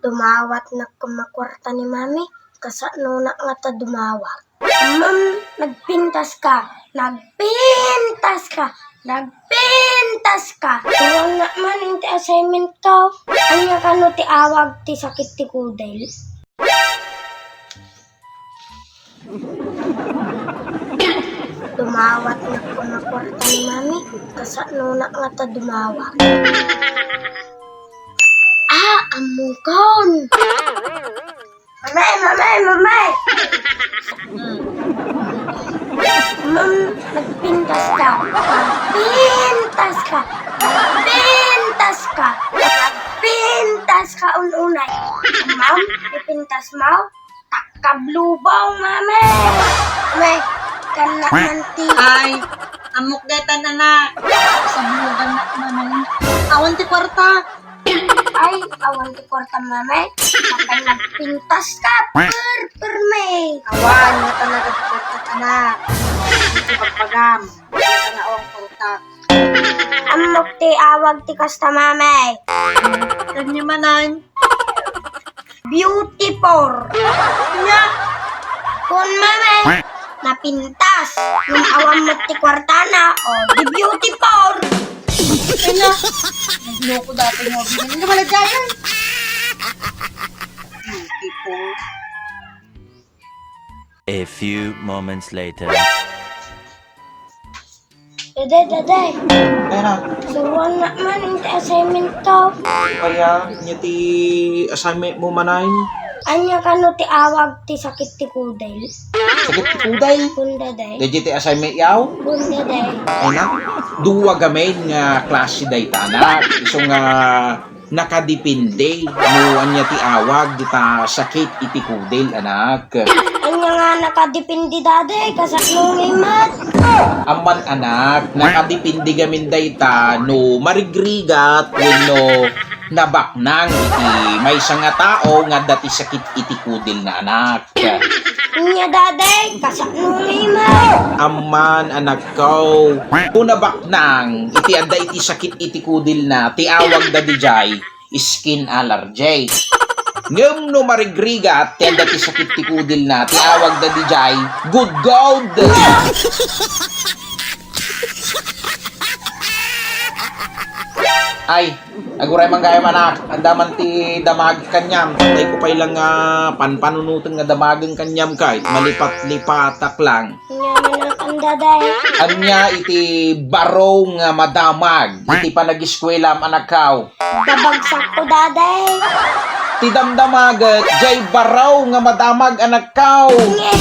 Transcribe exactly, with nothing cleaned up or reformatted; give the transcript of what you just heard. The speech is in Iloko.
Dumawat na koma kuarta ni Mami, kasanonak ngata dumawat. Ma'am, nagpintas ka, nagpintas ka, nagpintas ka. Turuannak man ti assignment ko. Ania kano ti awag ti sakit ti kudel? Dumawat na koma kuarta ni Mami, kasanonak ngata dumawat. Ah, ammokon! Mamay, mamay, mamay! Ma'am, nagpintas ka. Nagpintas ka. Nagpintas ka. Nagpintas ka, ununay. Ma'am, ipintas mo? Takkablubong, Mami! Mami, kannak man ti. Ay, ammok daytan, anak. Sablugan na, Mami. Awan ti kuarta. Ay, awan ti kuarta, Mami. Apay nagpintas ka, per, perme. Awan, nga talaga ti kuarta, anak. Iti pagbagam. Nga nga awan kuarta. Ammok ti awag ti kasta, Mami. Kanya manan. Beauty por. Nya? Kun, Mami, napintas. Ngem awan met ti kuartana, o, di beauty por. Anya? Nagloko dayta nga bibili. Ano pala dyan? Beauty por. A few moments later. Daday, daday. Ay na. Turuannak man ti assignment ko. Kaya, ania ti assignment mo, manay? Ania kano ti awag ti sakit ti kudel? Sakit ti kudel? Kun, daday. Daydiay ti assignment yaw? Kun, daday. Ay na. Dua gamin nga klase dayta, anak. Isu nga nakadepende no ania ti awag dita sakit iti kudel, anak. Ania nga nakadepende, daday, kasano nga imat? Amman, anak, nakadepende gamin dayta no marigrigat wenno nabaknang iti maysa nga tao nga adda ti sakit iti kudelna, anak. Ania, daday, kasano nga imat? Amman, anakko, no nabaknang iti adda iti sakit iti kudelna, ti awagda didiay, skin allergy. Ngem no marigrigat ti adda ti sakit ti kudelna, ti awagda didiay, gudgod. Ay, aguray man gayam, anak. Ania man ti damag kaniam. Tay ko pay lang nga panpanunoten nga damagen kaniam kay malipat-lipatak lang. Ania man, daday? Ania iti baro nga madamag iti panagiskuelam, anakko? Dabagsakko, daday. Ti damdamaget, diay baro nga madamag, anakko. Nge.